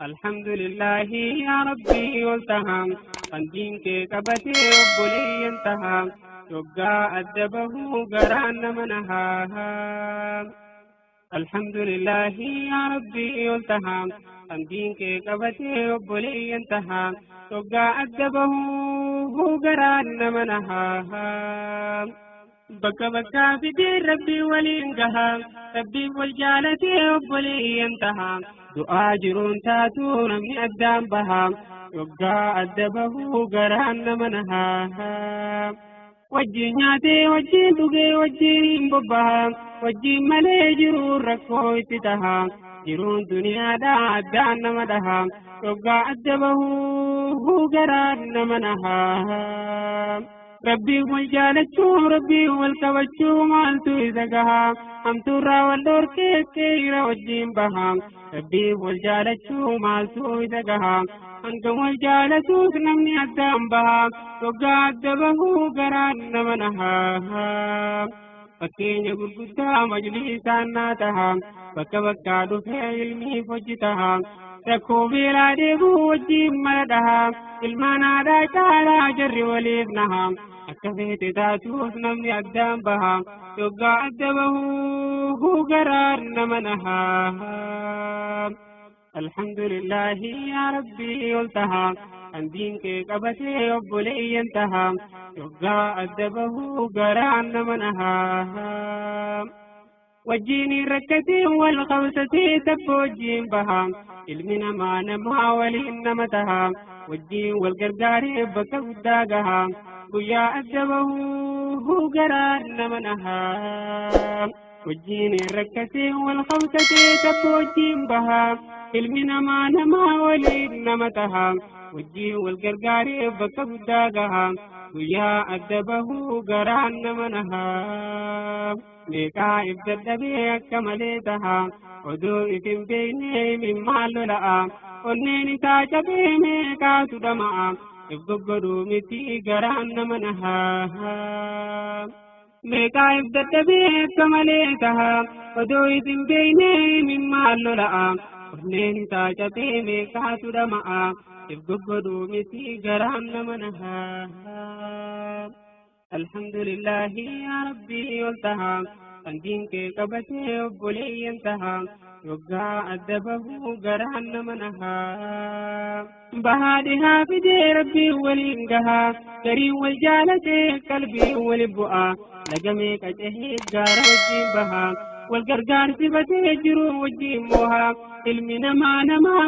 Alhamdulillaahi yaa Rabbii ol taha, kan diin kee qabatee obboleeyyan taha, yoggaa adda bahuu garaan nama nahaa. Alhamdulillaahi yaa Rabbii ol taha, kan diin kee qabatee obboleeyyan taha, yoggaa adda bahuu garaan nama nahaa. Bakka bakkaa fidee Rabbii waliin gaha, Rabbiin wal jaalatee obboleeyyan taha, du'aa jiruun taatu namni addaan baha, yoggaa adda bahuu garaan nama nahaa. Wajjin nyaatee wajjin dhugee wajjin bobbaha, wajjin malee jiruun rakkoo itti taha, jiruun duniyaadhaa addaan nama dhaha, yoggaa adda bahuu garaan nama nahaa. Rabbiin wal jaalachuu, Rabbiin wal qabachuu maaltu isa gaha, hamtuurraa wal dhorkee keeyra wajjin baha, Rabbiin wal jaalachuu maaltu isa gaha, hanga wal jaalatuus namni addaan baha, yoggaa adda bahuu garaan nama nahaa. Fakkeenya gurguddaa majlisaan naa taha, bakka bakkaa dhufee ilmiif hojii taha, rakkoo beelaa deebuu wajjin mala dhaha, ilmaan haadhaa caalaa jarri waliif naha, akka feete taatuus namni addaan baha, yoggaa adda bahuu garaan nama nahaa. Alhamdulillaahi yaa Rabbii ol taha, kan diin kee qabatee obboleeyyan taha, yoggaa adda bahuu garaan nama nahaa. Wajjin rakkatee wal qabsatee tabba wajjin baha, ilmi namaa namaa waliin nama taha, wajjin wal gargaaree bakka guddaa gaha, guyyaa adda bahuu garaan nama nahaa. Wajjin rakkatee wal qabsatee tabba wajjin baha, ilmi namaa namaa waliin nama taha, wajjin wal gargaaree bakka guddaa gaha, guyyaa adda bahuu garaan nama nahaa. Meeqaa if dadhabee akka malee taha, oduu if hin beekne imimmaan lola'a, onneen isaa cabee meeqaatu dhama'a, if goggodhuu miti garaan nama nahaa. Meeqaa if dadhabee akka malee taha, oduu if hin beekne imimmaan lola'a, onneen isaa cabee meeqaatu dhama'a, if goggodhuu miti garaan nama nahaa. Alhamdulillaahi yaa Rabbii ol taha, kan diin kee qabatee obboleeyyan taha, yoggaa adda bahuu garaan nama nahaa. Bahaa dhihaa fidee Rabbiin waliin gaha, gariin wal jaalatee qalbiin wali bu'a, laga meeqa cehee gaara wajjin baha, wal gargaarsifatee jiruu wajjin mooha, ilmi namaa namaa.